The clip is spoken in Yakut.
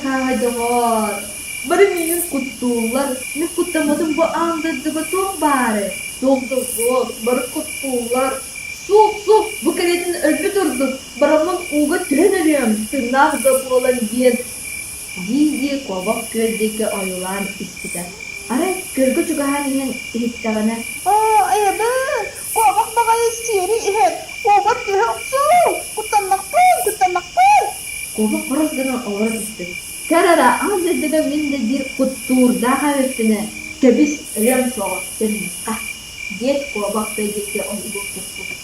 Хааһай доҕоор, бары миигин куттууллар, мин куттаммытым бу аан дойдуга туох баарый? Туох да суох, бары куттууллар. Суох, суох, бу кэриэтин өлбүт ордук, бараммын ууга түһэн өлүөм, тыыннаах да буолан диэн дии-дии куобах күөл диэки ойуулаан испитэ. Арай күөлгэ чугаһаан иһэн иһиттэҕинэ Оо, айабын, куобах баҕайы сиэри иһэр, уобар түһэ охсуу, куттаннахпын, куттаннахпын! Куобах хорос гынан олоро түспүт. Көр эрэ, аан дойдуга мин да биир куттуурдаах эбиппин ээ, кэбис, өлүөм суоҕа, төннүөххэ, диэт куобах тыа диэки ойуулуу туппут.